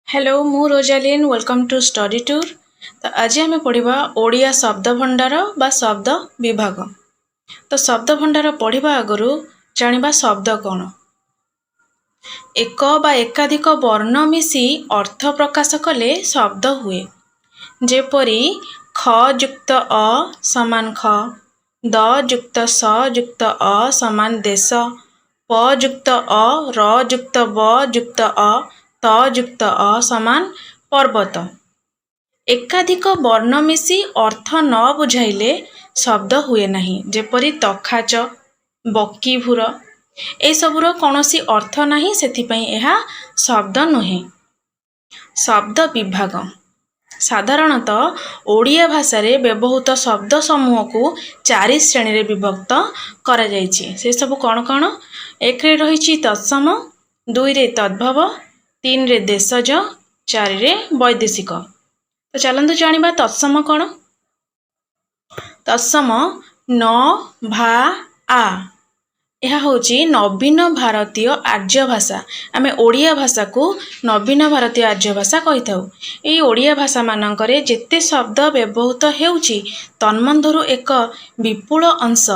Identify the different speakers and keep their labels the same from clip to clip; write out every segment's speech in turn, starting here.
Speaker 1: Hello, ମୁଁ Rosalin. Welcome to Study Tour। ତ ଆଜି ଆମେ ପଢ଼ିବା ଓଡ଼ିଆ ଶବ୍ଦ ଭଣ୍ଡାର ବା ଶବ୍ଦ ବିଭାଗ। ତ ଶବ୍ଦ ଭଣ୍ଡାର ପଢ଼ିବା ଆଗରୁ ଜାଣିବା ଶବ୍ଦ କ'ଣ। ଏକ ବା ଏକାଧିକ ବର୍ଣ୍ଣ ମିଶି ଅର୍ଥ ପ୍ରକାଶ କଲେ ଶବ୍ଦ ହୁଏ। ଯେପରି ଖ ଯୁକ୍ତ ଅ ସମାନ ଖ, ଦ ଯୁକ୍ତ ସ ଯୁକ୍ତ ଅ ସମାନ ଦେଶ, ପ ଯୁକ୍ତ ଅ, ର ଯୁକ୍ତ ବ ଯୁକ୍ତ ଅ, ତ ଯୁକ୍ତ ଅ ସମାନ ପର୍ବତ। ଏକାଧିକ ବର୍ଣ୍ଣ ମିଶି ଅର୍ଥ ନ ବୁଝାଇଲେ ଶବ୍ଦ ହୁଏ ନାହିଁ। ଯେପରି ତଖାଚ, ବକିଭୁର, ଏସବୁର କୌଣସି ଅର୍ଥ ନାହିଁ, ସେଥିପାଇଁ ଏହା ଶବ୍ଦ ନୁହେଁ। ଶବ୍ଦ ବିଭାଗ। ସାଧାରଣତଃ ଓଡ଼ିଆ ଭାଷାରେ ବ୍ୟବହୃତ ଶବ୍ଦ ସମୂହକୁ ଚାରି ଶ୍ରେଣୀରେ ବିଭକ୍ତ କରାଯାଇଛି। ସେସବୁ କ'ଣ କ'ଣ? ଏକରେ ରହିଛି ତତ୍ସମ, ଦୁଇରେ ତଦ୍ଭବ, ତିନିରେ ଦେଶଜ, ଚାରିରେ ବୈଦେଶିକ। ତ ଚାଲନ୍ତୁ ଜାଣିବା ତତ୍ସମ କ'ଣ। ତତ୍ସମ ନ, ଭା, ଆ, ଏହା ହେଉଛି ନବୀନ ଭାରତୀୟ ଆର୍ଯ୍ୟ ଭାଷା। ଆମେ ଓଡ଼ିଆ ଭାଷାକୁ ନବୀନ ଭାରତୀୟ ଆର୍ଯ୍ୟ ଭାଷା କହିଥାଉ। ଏହି ଓଡ଼ିଆ ଭାଷାମାନଙ୍କରେ ଯେତେ ଶବ୍ଦ ବ୍ୟବହୃତ ହେଉଛି, ତନ୍ମଧ୍ୟରୁ ଏକ ବିପୁଳ ଅଂଶ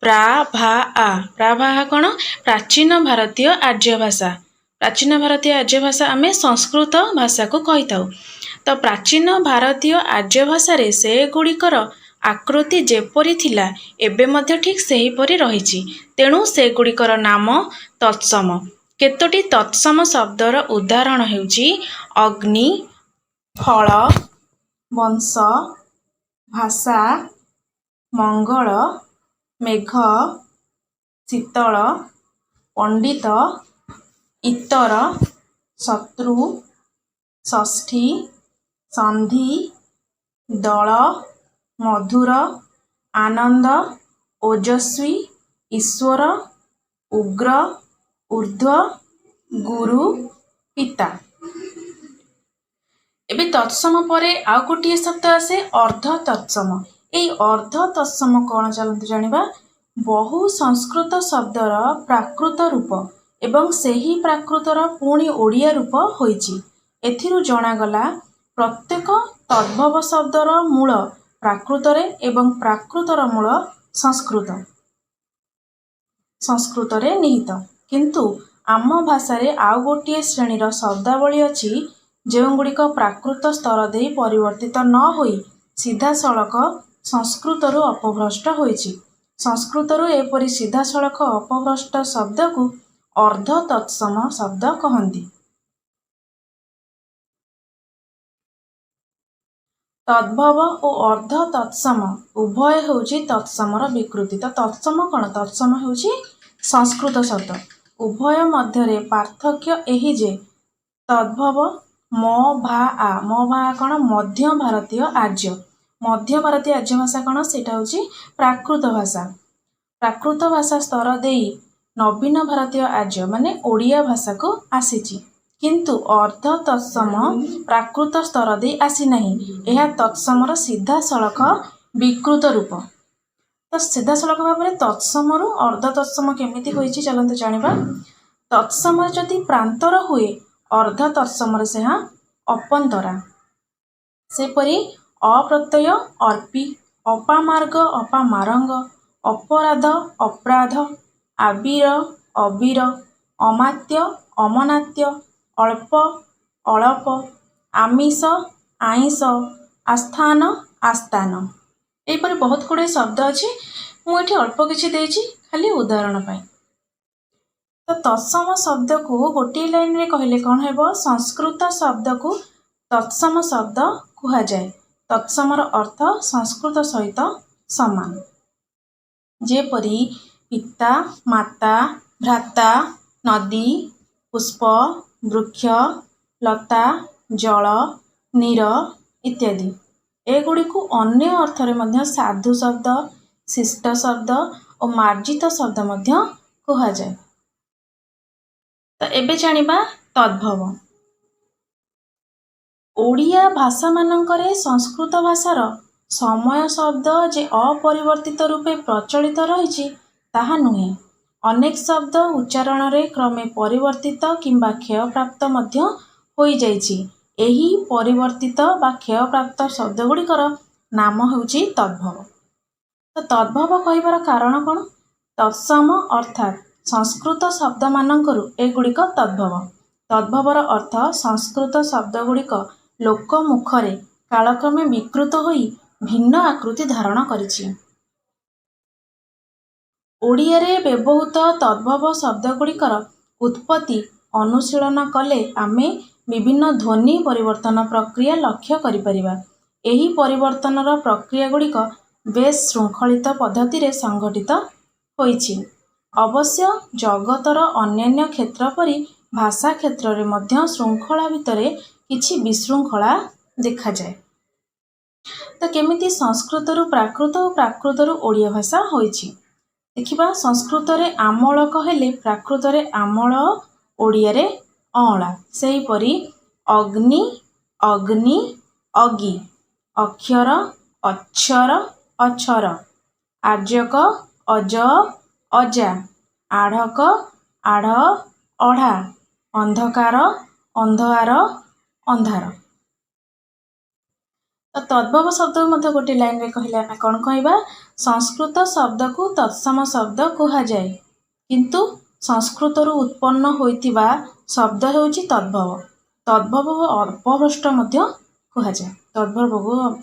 Speaker 1: ପ୍ରା ଭା ଆ। ପ୍ରା ଭା ଆ କ'ଣ? ପ୍ରାଚୀନ ଭାରତୀୟ ଆର୍ଯ୍ୟ ଭାଷା। ପ୍ରାଚୀନ ଭାରତୀୟ ଆର୍ଯ୍ୟ ଭାଷା ଆମେ ସଂସ୍କୃତ ଭାଷାକୁ କହିଥାଉ। ତ ପ୍ରାଚୀନ ଭାରତୀୟ ଆର୍ଯ୍ୟ ଭାଷାରେ ସେଗୁଡ଼ିକର ଆକୃତି ଯେପରି ଥିଲା, ଏବେ ମଧ୍ୟ ଠିକ୍ ସେହିପରି ରହିଛି। ତେଣୁ ସେଗୁଡ଼ିକର ନାମ ତତ୍ସମ। କେତୋଟି ତତ୍ସମ ଶବ୍ଦର ଉଦାହରଣ ହେଉଛି ଅଗ୍ନି, ଫଳ, ବଂଶ, ଭାଷା, ମଙ୍ଗଳ, ମେଘ, ଶୀତଳ, ପଣ୍ଡିତ, ଇତର, ଶତ୍ରୁ, ଷଷ୍ଠୀ, ସନ୍ଧି, ଦଳ, ମଧୁର, ଆନନ୍ଦ, ଓଜସ୍ୱୀ, ଈଶ୍ୱର, ଉଗ୍ର, ଊର୍ଦ୍ଧ୍ୱ, ଗୁରୁ, ପିତା। ଏବେ ତତ୍ସମ ପରେ ଆଉ ଗୋଟିଏ ଶବ୍ଦ ଆସେ, ଅର୍ଦ୍ଧ ତତ୍ସମ। ଏଇ ଅର୍ଦ୍ଧ ତତ୍ସମ କ'ଣ, ଚାଲନ୍ତୁ ଜାଣିବା। ବହୁ ସଂସ୍କୃତ ଶବ୍ଦର ପ୍ରାକୃତ ରୂପ ଏବଂ ସେହି ପ୍ରାକୃତର ପୁଣି ଓଡ଼ିଆ ରୂପ ହୋଇଛି। ଏଥିରୁ ଜଣାଗଲା, ପ୍ରତ୍ୟେକ ତଦ୍ଭବ ଶବ୍ଦର ମୂଳ ପ୍ରାକୃତରେ ଏବଂ ପ୍ରାକୃତର ମୂଳ ସଂସ୍କୃତରେ ନିହିତ। କିନ୍ତୁ ଆମ ଭାଷାରେ ଆଉ ଗୋଟିଏ ଶ୍ରେଣୀର ଶବ୍ଦାବଳୀ ଅଛି, ଯେଉଁଗୁଡ଼ିକ ପ୍ରାକୃତ ସ୍ତର ଦେଇ ପରିବର୍ତ୍ତିତ ନ ହୋଇ ସିଧାସଳଖ ସଂସ୍କୃତରୁ ଅପଭ୍ରଷ୍ଟ ହୋଇଛି। ସଂସ୍କୃତରୁ ଏପରି ସିଧାସଳଖ ଅପଭ୍ରଷ୍ଟ ଶବ୍ଦକୁ ଅର୍ଦ୍ଧ ତତ୍ସମ ଶବ୍ଦ କହନ୍ତି। ତଦ୍ଭବ ଓ ଅର୍ଦ୍ଧ ତତ୍ସମ ଉଭୟ ହେଉଛି ତତ୍ସମର ବିକୃତି। ତ ତତ୍ସମ କ'ଣ? ତତ୍ସମ ହେଉଛି ସଂସ୍କୃତ ଶବ୍ଦ। ଉଭୟ ମଧ୍ୟରେ ପାର୍ଥକ୍ୟ ଏହି ଯେ ତଦ୍ଭବ ମ ଭା ଆ। ମ ଭା ଆ କ'ଣ? ମଧ୍ୟ ଭାରତୀୟ ଆର୍ଯ୍ୟ। ମଧ୍ୟ ଭାରତୀୟ ଆର୍ଯ୍ୟ ଭାଷା କ'ଣ? ସେଇଟା ହେଉଛି ପ୍ରାକୃତ ଭାଷା। ପ୍ରାକୃତ ଭାଷା ସ୍ତର ଦେଇ ନବୀନ ଭାରତୀୟ ଆର୍ଯ୍ୟ ମାନେ ଓଡ଼ିଆ ଭାଷାକୁ ଆସିଛି। କିନ୍ତୁ ଅର୍ଦ୍ଧ ତତ୍ସମ ପ୍ରାକୃତ ସ୍ତର ଦେଇ ଆସିନାହିଁ। ଏହା ତତ୍ସମର ସିଧାସଳଖ ବିକୃତ ରୂପ। ତ ସିଧାସଳଖ ଭାବରେ ତତ୍ସମରୁ ଅର୍ଦ୍ଧ ତତ୍ସମ କେମିତି ହୋଇଛି, ଚାଲନ୍ତୁ ଜାଣିବା। ତତ୍ସମରେ ଯଦି ପ୍ରାନ୍ତର ହୁଏ, ଅର୍ଦ୍ଧ ତତ୍ସମରେ ସେହା ଅପନ୍ତରା। ସେପରି ଅପ୍ରତ୍ୟୟ ଅର୍ପି, ଅପାମାର୍ଗ ଅପାମାରଙ୍ଗ, ଅପରାଧ ଅପ୍ରାଧ, ଆବିର ଅବିର, ଅମାତ୍ୟ ଅମନାତ୍ୟ, ଅଳ୍ପ ଅଳପ, ଆମିଷ ଆଇଁଷ, ଆସ୍ଥାନ ଆସ୍ଥାନ। ଏହିପରି ବହୁତ ଗୁଡ଼ିଏ ଶବ୍ଦ ଅଛି। ମୁଁ ଏଠି ଅଳ୍ପ କିଛି ଦେଇଛି ଖାଲି ଉଦାହରଣ ପାଇଁ। ତ ତତ୍ସମ ଶବ୍ଦକୁ ଗୋଟିଏ ଲାଇନରେ କହିଲେ କ'ଣ ହେବ? ସଂସ୍କୃତ ଶବ୍ଦକୁ ତତ୍ସମ ଶବ୍ଦ କୁହାଯାଏ। ତତ୍ସମର ଅର୍ଥ ସଂସ୍କୃତ ସହିତ ସମାନ। ଯେପରି ପିତା, ମାତା, ଭ୍ରାତା, ନଦୀ, ପୁଷ୍ପ, ବୃକ୍ଷ, ଲତା, ଜଳ, ନୀର ଇତ୍ୟାଦି। ଏଗୁଡ଼ିକୁ ଅନ୍ୟ ଅର୍ଥରେ ମଧ୍ୟ ସାଧୁ ଶବ୍ଦ, ଶିଷ୍ଟ ଶବ୍ଦ ଓ ମାର୍ଜିତ ଶବ୍ଦ ମଧ୍ୟ କୁହାଯାଏ। ତ ଏବେ ଜାଣିବା ତଦ୍ଭବ। ଓଡ଼ିଆ ଭାଷାମାନଙ୍କରେ ସଂସ୍କୃତ ଭାଷାର ସମୟ ଶବ୍ଦ ଯେ ଅପରିବର୍ତ୍ତିତ ରୂପେ ପ୍ରଚଳିତ ରହିଛି, ତାହା ନୁହେଁ। ଅନେକ ଶବ୍ଦ ଉଚ୍ଚାରଣରେ କ୍ରମେ ପରିବର୍ତ୍ତିତ କିମ୍ବା କ୍ଷୟପ୍ରାପ୍ତ ମଧ୍ୟ ହୋଇଯାଇଛି। ଏହି ପରିବର୍ତ୍ତିତ ବା କ୍ଷୟପ୍ରାପ୍ତ ଶବ୍ଦଗୁଡ଼ିକର ନାମ ହେଉଛି ତଦ୍ଭବ। ତ ତଦ୍ଭବ କହିବାର କାରଣ କ'ଣ? ତତ୍ସମ ଅର୍ଥାତ୍ ସଂସ୍କୃତ ଶବ୍ଦମାନଙ୍କରୁ ଏଗୁଡ଼ିକ ତଦ୍ଭବ। ତଦ୍ଭବର ଅର୍ଥ ସଂସ୍କୃତ ଶବ୍ଦଗୁଡ଼ିକ ଲୋକମୁଖରେ କାଳକ୍ରମେ ବିକୃତ ହୋଇ ଭିନ୍ନ ଆକୃତି ଧାରଣ କରିଛି। ଓଡ଼ିଆରେ ବ୍ୟବହୃତ ତଦ୍ଭବ ଶବ୍ଦଗୁଡ଼ିକର ଉତ୍ପତ୍ତି ଅନୁଶୀଳନ କଲେ ଆମେ ବିଭିନ୍ନ ଧ୍ୱନି ପରିବର୍ତ୍ତନ ପ୍ରକ୍ରିୟା ଲକ୍ଷ୍ୟ କରିପାରିବା। ଏହି ପରିବର୍ତ୍ତନର ପ୍ରକ୍ରିୟାଗୁଡ଼ିକ ବେଶ୍ ଶୃଙ୍ଖଳିତ ପଦ୍ଧତିରେ ସଂଘଟିତ ହୋଇଛି। ଅବଶ୍ୟ ଜଗତର ଅନ୍ୟାନ୍ୟ କ୍ଷେତ୍ର ପରି ଭାଷା କ୍ଷେତ୍ରରେ ମଧ୍ୟ ଶୃଙ୍ଖଳା ଭିତରେ କିଛି ବିଶୃଙ୍ଖଳା ଦେଖାଯାଏ। ତ କେମିତି ସଂସ୍କୃତରୁ ପ୍ରାକୃତ ଓ ପ୍ରାକୃତରୁ ଓଡ଼ିଆ ଭାଷା ହୋଇଛି ଦେଖିବା। ସଂସ୍କୃତରେ ଆମଳକ ହେଲେ ପ୍ରାକୃତରେ ଆମଳ, ଓଡ଼ିଆରେ ଅଁଳା। ସେହିପରି ଅଗ୍ନି, ଅଗ୍ନି, ଅଗି, ଅକ୍ଷର, ଅକ୍ଷର, ଅଛର, ଆର୍ଯକ, ଅଜ, ଅଜା, ଆଢ଼କ, ଆଢ଼, ଅଢ଼ା, ଅନ୍ଧକାର, ଅନ୍ଧଆର, ଅନ୍ଧାର। ତ ତଦ୍ଭବ ଶବ୍ଦକୁ ମଧ୍ୟ ଗୋଟିଏ ଲାଇନରେ କହିଲେ ଆମେ କ'ଣ କହିବା? ସଂସ୍କୃତ ଶବ୍ଦକୁ ତତ୍ସମ ଶବ୍ଦ କୁହାଯାଏ, କିନ୍ତୁ ସଂସ୍କୃତରୁ ଉତ୍ପନ୍ନ ହୋଇଥିବା ଶବ୍ଦ ହେଉଛି ତଦ୍ଭବ। ତଦ୍ଭବ ଅପଭ୍ରଷ୍ଟ ମଧ୍ୟ କୁହାଯାଏ।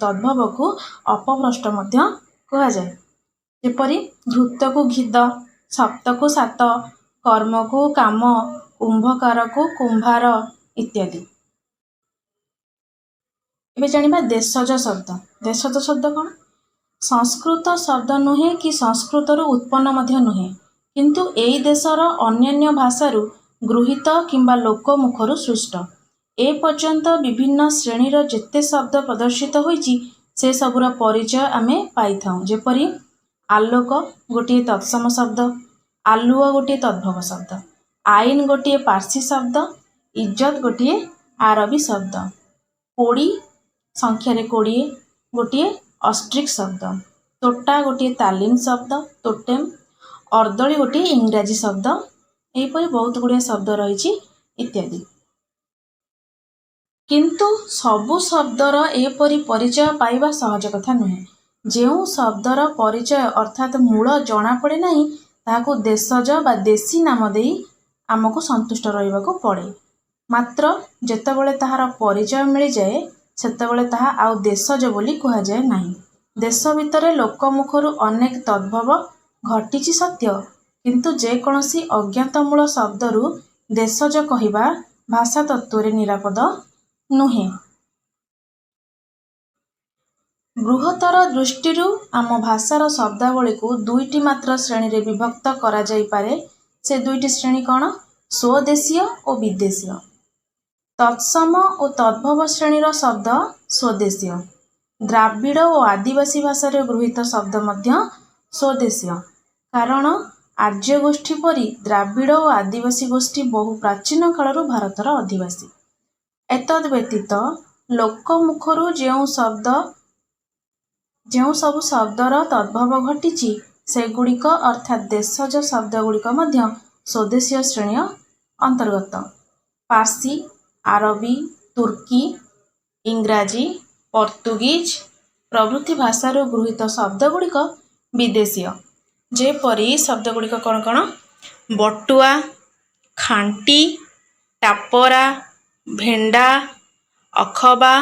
Speaker 1: ତଦ୍ଭବକୁ ଅପଭ୍ରଷ୍ଟ ମଧ୍ୟ କୁହାଯାଏ। ଯେପରି ଘୃତକୁ ଘିଦ, ସପ୍ତକୁ ସାତ, କର୍ମକୁ କାମ, କୁମ୍ଭକାରକୁ କୁମ୍ଭାର ଇତ୍ୟାଦି। ଏବେ ଜାଣିବା ଦେଶଜ ଶବ୍ଦ। ଦେଶଜ ଶବ୍ଦ କ'ଣ? ସଂସ୍କୃତ ଶବ୍ଦ ନୁହେଁ କି ସଂସ୍କୃତରୁ ଉତ୍ପନ୍ନ ମଧ୍ୟ ନୁହେଁ, କିନ୍ତୁ ଏଇ ଦେଶର ଅନ୍ୟାନ୍ୟ ଭାଷାରୁ ଗୃହୀତ କିମ୍ବା ଲୋକମୁଖରୁ ସୃଷ୍ଟ। ଏ ପର୍ଯ୍ୟନ୍ତ ବିଭିନ୍ନ ଶ୍ରେଣୀର ଯେତେ ଶବ୍ଦ ପ୍ରଦର୍ଶିତ ହୋଇଛି, ସେସବୁର ପରିଚୟ ଆମେ ପାଇଥାଉଁ। ଯେପରି ଆଲୋକ ଗୋଟିଏ ତତ୍ସମ ଶବ୍ଦ, ଆଲୁଅ ଗୋଟିଏ ତଦ୍ଭବ ଶବ୍ଦ, ଆଇନ ଗୋଟିଏ ପାର୍ସୀ ଶବ୍ଦ, ଇଜ୍ଜତ ଗୋଟିଏ ଆରବୀ ଶବ୍ଦ, କୋଡ଼ି ସଂଖ୍ୟାରେ 20 ଗୋଟିଏ ଅଷ୍ଟ୍ରିକ୍ ଶବ୍ଦ, ତୋଟା ଗୋଟିଏ ତାଲିମ ଶବ୍ଦ, ଟୋଟେମ୍, ଅର୍ଦ୍ଦଳି ଗୋଟିଏ ଇଂରାଜୀ ଶବ୍ଦ। ଏହିପରି ବହୁତ ଗୁଡ଼ିଏ ଶବ୍ଦ ରହିଛି ଇତ୍ୟାଦି। କିନ୍ତୁ ସବୁ ଶବ୍ଦର ଏପରି ପରିଚୟ ପାଇବା ସହଜ କଥା ନୁହେଁ। ଯେଉଁ ଶବ୍ଦର ପରିଚୟ ଅର୍ଥାତ୍ ମୂଳ ଜଣାପଡ଼େ ନାହିଁ, ତାହାକୁ ଦେଶଜ ବା ଦେଶୀ ନାମ ଦେଇ ଆମକୁ ସନ୍ତୁଷ୍ଟ ରହିବାକୁ ପଡ଼େ। ମାତ୍ର ଯେତେବେଳେ ତାହାର ପରିଚୟ ମିଳିଯାଏ, ସେତେବେଳେ ତାହା ଆଉ ଦେଶଜ ବୋଲି କୁହାଯାଏ ନାହିଁ। ଦେଶ ଭିତରେ ଲୋକମୁଖରୁ ଅନେକ ତଦ୍ଭବ ଘଟିଛି ସତ୍ୟ, କିନ୍ତୁ ଯେକୌଣସି ଅଜ୍ଞାତମୂଳ ଶବ୍ଦରୁ ଦେଶଜ କହିବା ଭାଷାତତ୍ତ୍ୱରେ ନିରାପଦ ନୁହେଁ। ବୃହତ୍ତର ଦୃଷ୍ଟିରୁ ଆମ ଭାଷାର ଶବ୍ଦାବଳୀକୁ ଦୁଇଟି ମାତ୍ର ଶ୍ରେଣୀରେ ବିଭକ୍ତ କରାଯାଇପାରେ। ସେ ଦୁଇଟି ଶ୍ରେଣୀ କ'ଣ? ସ୍ୱଦେଶୀୟ ଓ ବିଦେଶୀୟ। ତତ୍ସମ ଓ ତଦ୍ଭବ ଶ୍ରେଣୀର ଶବ୍ଦ ସ୍ୱଦେଶୀୟ। ଦ୍ରାବିଡ଼ ଓ ଆଦିବାସୀ ଭାଷାରେ ଗୃହୀତ ଶବ୍ଦ ମଧ୍ୟ ସ୍ୱଦେଶୀୟ, କାରଣ ଆର୍ଯ୍ୟଗୋଷ୍ଠୀ ପରି ଦ୍ରାବିଡ଼ ଓ ଆଦିବାସୀ ଗୋଷ୍ଠୀ ବହୁ ପ୍ରାଚୀନ କାଳରୁ ଭାରତର ଅଧିବାସୀ। ଏତଦ୍ ବ୍ୟତୀତ ଲୋକମୁଖରୁ ଯେଉଁ ସବୁ ଶବ୍ଦର ତଦ୍ଭବ ଘଟିଛି, ସେଗୁଡ଼ିକ ଅର୍ଥାତ୍ ଦେଶଜ ଶବ୍ଦଗୁଡ଼ିକ ମଧ୍ୟ ସ୍ୱଦେଶୀୟ ଶ୍ରେଣୀୟ ଅନ୍ତର୍ଗତ। ପାର୍ସୀ, ଆରବୀ, ତୁର୍କୀ, ଇଂରାଜୀ, ପର୍ତ୍ତୁଗୀଜ ପ୍ରଭୃତି ଭାଷାରୁ ଗୃହୀତ ଶବ୍ଦଗୁଡ଼ିକ ବିଦେଶୀୟ। ଯେପରି ଶବ୍ଦଗୁଡ଼ିକ କ'ଣ କ'ଣ? ବଟୁଆ, ଖାଣ୍ଟି, ଟାପରା, ଭେଣ୍ଡା, ଅଖବା,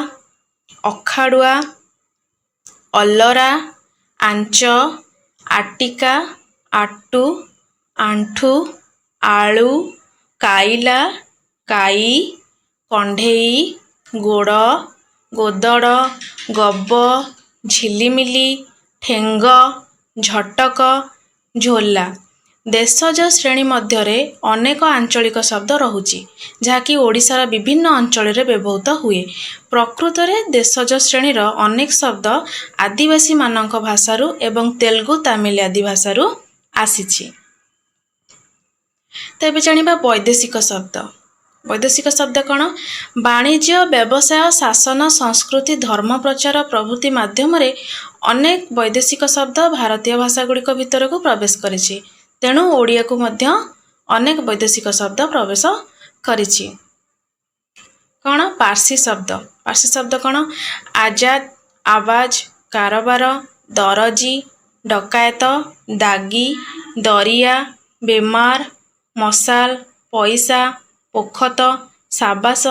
Speaker 1: ଅଖାଡ଼ୁଆ, ଅଲରା, ଆଞ୍ଚ, ଆଟିକା, ଆଟୁ, ଆଣ୍ଠୁ, ଆଳୁ, କାଇଲା, କାଇ, କଣ୍ଢେଇ, ଗୋଡ଼, ଗୋଦଡ଼, ଗବ, ଝିଲିମିଲି, ଠେଙ୍ଗ, ଝଟକ, ଝୋଲା। ଦେଶଜ ଶ୍ରେଣୀ ମଧ୍ୟରେ ଅନେକ ଆଞ୍ଚଳିକ ଶବ୍ଦ ରହୁଛି, ଯାହାକି ଓଡ଼ିଶାର ବିଭିନ୍ନ ଅଞ୍ଚଳରେ ବ୍ୟବହୃତ ହୁଏ। ପ୍ରକୃତରେ ଦେଶଜ ଶ୍ରେଣୀର ଅନେକ ଶବ୍ଦ ଆଦିବାସୀମାନଙ୍କ ଭାଷାରୁ ଏବଂ ତେଲୁଗୁ, ତାମିଲ ଆଦି ଭାଷାରୁ ଆସିଛି। ତ ଏବେ ଜାଣିବା ବୈଦେଶିକ ଶବ୍ଦ। ବୈଦେଶିକ ଶବ୍ଦ କ'ଣ? ବାଣିଜ୍ୟ, ବ୍ୟବସାୟ, ଶାସନ, ସଂସ୍କୃତି, ଧର୍ମ ପ୍ରଚାର ପ୍ରଭୃତି ମାଧ୍ୟମରେ ଅନେକ ବୈଦେଶିକ ଶବ୍ଦ ଭାରତୀୟ ଭାଷାଗୁଡ଼ିକ ଭିତରକୁ ପ୍ରବେଶ କରିଛି। ତେଣୁ ଓଡ଼ିଆକୁ ମଧ୍ୟ ଅନେକ ବୈଦେଶିକ ଶବ୍ଦ ପ୍ରବେଶ କରିଛି। କ'ଣ? ପାର୍ସୀ ଶବ୍ଦ। ପାର୍ସୀ ଶବ୍ଦ କ'ଣ? ଆଜାଦ, ଆବାଜ, କାରବାର, ଦରଜି, ଡକାୟତ, ଦାଗୀ, ଦରିଆ, ବେମାର, ମଶାଲ, ପଇସା, ପୋଖତ, ସାବାସ,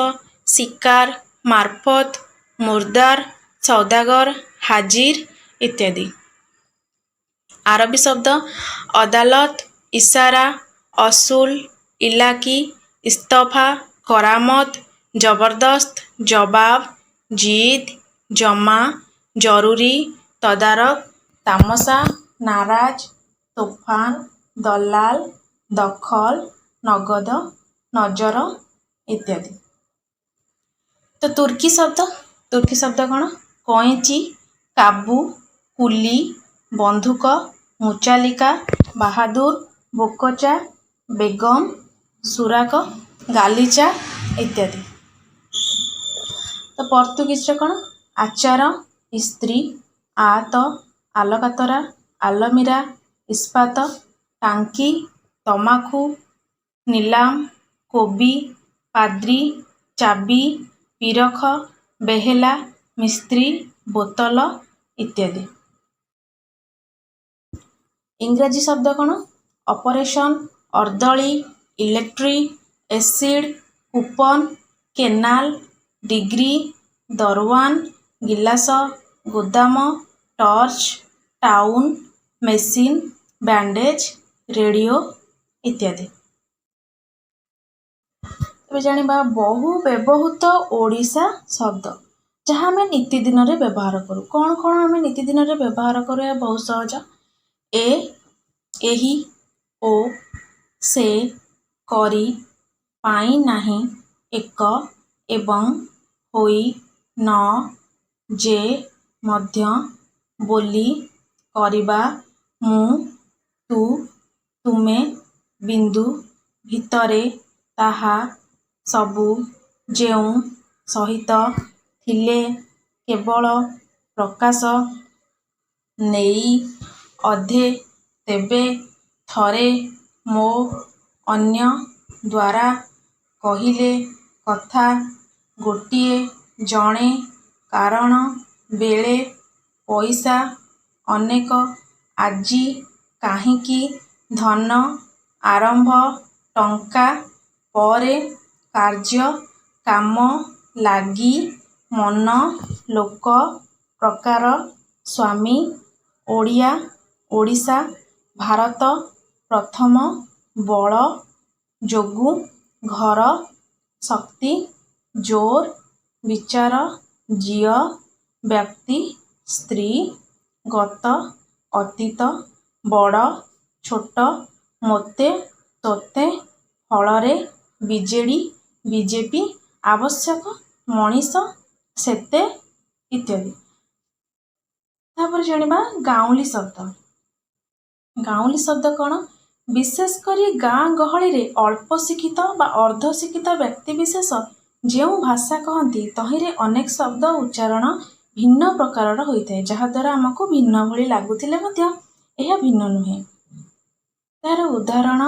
Speaker 1: ଶିକାର, ମାର୍ଫତ, ମୁର୍ଦାର, ସୌଦାଗର, ହାଜିର ଇତ୍ୟାଦି। ଆରବୀ ଶବ୍ଦ: ଅଦାଲତ, ଇସାରା, ଅସୁଲ, ଇଲାକି, ଇସ୍ତଫା, କରାମତ, ଜବରଦସ୍ତ, ଜବାବ, ଜିଦ୍, ଜମା, ଜରୁରୀ, ତଦାରଖ, ତାମସା, ନାରାଜ, ତୋଫାନ, ଦଲାଲ, ଦଖଲ, ନଗଦ, ନଜର ଇତ୍ୟାଦି। ତ ତୁର୍କୀ ଶବ୍ଦ। ତୁର୍କୀ ଶବ୍ଦ କ'ଣ? କଇଁଚି, କାବୁ, କୁଲି, ବନ୍ଧୁକ, ମୁଚାଲିକା, ବାହାଦୁର, ବୋକଚା, ବେଗମ, ସୁରାକ, ଗାଲିଚା ଇତ୍ୟାଦି। ତ ପର୍ତ୍ତୁଗୀଜରେ କ'ଣ? ଆଚାର, ଇସ୍ତ୍ରୀ, ଆତ, ଆଲକାତରା, ଆଲମିରା, ଇସ୍ପାତ, ଟାଙ୍କି, ତମାଖୁ, ନିଲାମ, କୋବି, ପାଦ୍ରୀ, ଚାବି, ପିରଖ, ବେହେଲା, ମିସ୍ତ୍ରୀ, ବୋତଲ ଇତ୍ୟାଦି। ଇଂରାଜୀ ଶବ୍ଦ କ'ଣ? ଅପରେସନ୍, ଅର୍ଦ୍ଦଳି, electric, acid, coupon, canal, degree, ଦରୱାନ, ଗିଲାସ, ଗୋଦାମ, torch, town, machine, bandage, radio ଇତ୍ୟାଦି। ଏବେ ଜାଣିବା ବହୁ ବ୍ୟବହୃତ ଓଡ଼ିଶା ଶବ୍ଦ, ଯାହା ଆମେ ନିତିଦିନରେ ବ୍ୟବହାର କରୁ। କ'ଣ କ'ଣ ଆମେ ନିତିଦିନରେ ବ୍ୟବହାର କରୁ? ଏହା ବହୁତ ସହଜ। ଏ, ଏହି, ଓ, ସେ, କରି, ପାଇଁ, ନାହିଁ, ଏକ, ଏବଂ, ହୋଇ, ନ, ଯେ, ମଧ୍ୟ, ବୋଲି, କରିବା, ମୁଁ, ତୁ, ତୁମେ, ବିନ୍ଦୁ, ଭିତରେ, ତାହା, ସବୁ, ଯେଉଁ, ସହିତ, ଥିଲେ, କେବଳ, ପ୍ରକାଶ, ନେଇ, ଅଧେ, ତେବେ, ଥରେ, ମୋ, ଅନ୍ୟ, ଦ୍ୱାରା, କହିଲେ, କଥା, ଗୋଟିଏ, ଜଣେ, କାରଣ, ବେଳେ, ପଇସା, ଅନେକ, ଆଜି, କାହିଁକି, ଧନ, ଆରମ୍ଭ, ଟଙ୍କା, ପରେ, କାର୍ଯ୍ୟ, କାମ, ଲାଗି, ମନ, ଲୋକ, ପ୍ରକାର, ସ୍ୱାମୀ, ଓଡ଼ିଆ, ଓଡ଼ିଶା, ଭାରତ, ପ୍ରଥମ, ବଳ, ଯୋଗୁଁ, ଘର, ଶକ୍ତି, ଜୋର, ବିଚାର, ଝିଅ, ବ୍ୟକ୍ତି, ସ୍ତ୍ରୀ, ଗତ, ଅତୀତ, ବଡ଼, ଛୋଟ, ମୋତେ, ତୋତେ, ଫଳରେ, ବିଜେଡ଼ି, ବିଜେପି, ଆବଶ୍ୟକ, ମଣିଷ, ସେତେ ଇତ୍ୟାଦି। ତାପରେ ଜାଣିବା ଗାଉଁଲି ଶବ୍ଦ। ଗାଉଁଲି ଶବ୍ଦ କ'ଣ? ବିଶେଷ କରି ଗାଁ ଗହଳିରେ ଅଳ୍ପ ଶିକ୍ଷିତ ବା ଅର୍ଦ୍ଧ ଶିକ୍ଷିତ ବ୍ୟକ୍ତିବିଶେଷ ଯେଉଁ ଭାଷା କହନ୍ତି, ତହିଁରେ ଅନେକ ଶବ୍ଦ ଉଚ୍ଚାରଣ ଭିନ୍ନ ପ୍ରକାରର ହୋଇଥାଏ, ଯାହାଦ୍ୱାରା ଆମକୁ ଭିନ୍ନ ଭଳି ଲାଗୁଥିଲେ ମଧ୍ୟ ଏହା ଭିନ୍ନ ନୁହେଁ। ଏହାର ଉଦାହରଣ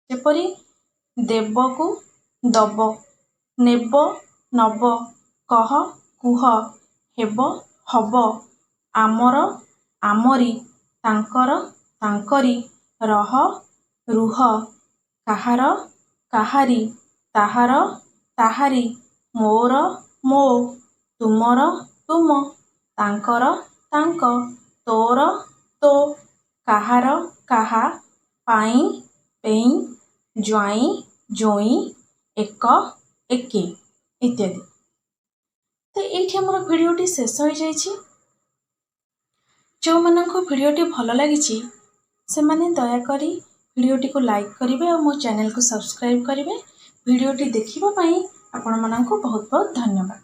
Speaker 1: ଯେପରି ଦେବକୁ ଦବ, ନେବ ନବ, କହ କୁହ, ହେବ ହବ, ଆମର ଆମରି, ତାଙ୍କର ତାଙ୍କରି, ରହ ରୁହ, କାହାର କାହାରି, ତାହାର ତାହାରି, ମୋର ମୋ, ତୁମର ତୁମ, ତାଙ୍କର ତାଙ୍କ, ତୋର ତୋ, କାହାର କାହା, ପାଇଁ ପେଇଁ, ଜ୍ୱାଇଁ ଜୋଇଁ, ଏକ ଏକେ ଇତ୍ୟାଦି। ତ ଏଇଠି ଆମର ଭିଡ଼ିଓଟି ଶେଷ ହୋଇଯାଇଛି। ଯେଉଁମାନଙ୍କୁ ଭିଡ଼ିଓଟି ଭଲ ଲାଗିଛି, ସେମାନେ ଦୟାକରି ଭିଡ଼ିଓଟିକୁ ଲାଇକ୍ କରିବେ ଆଉ ମୋ ଚ୍ୟାନେଲକୁ ସବସ୍କ୍ରାଇବ୍ କରିବେ। ଭିଡ଼ିଓଟି ଦେଖିବା ପାଇଁ ଆପଣମାନଙ୍କୁ ବହୁତ ବହୁତ ଧନ୍ୟବାଦ।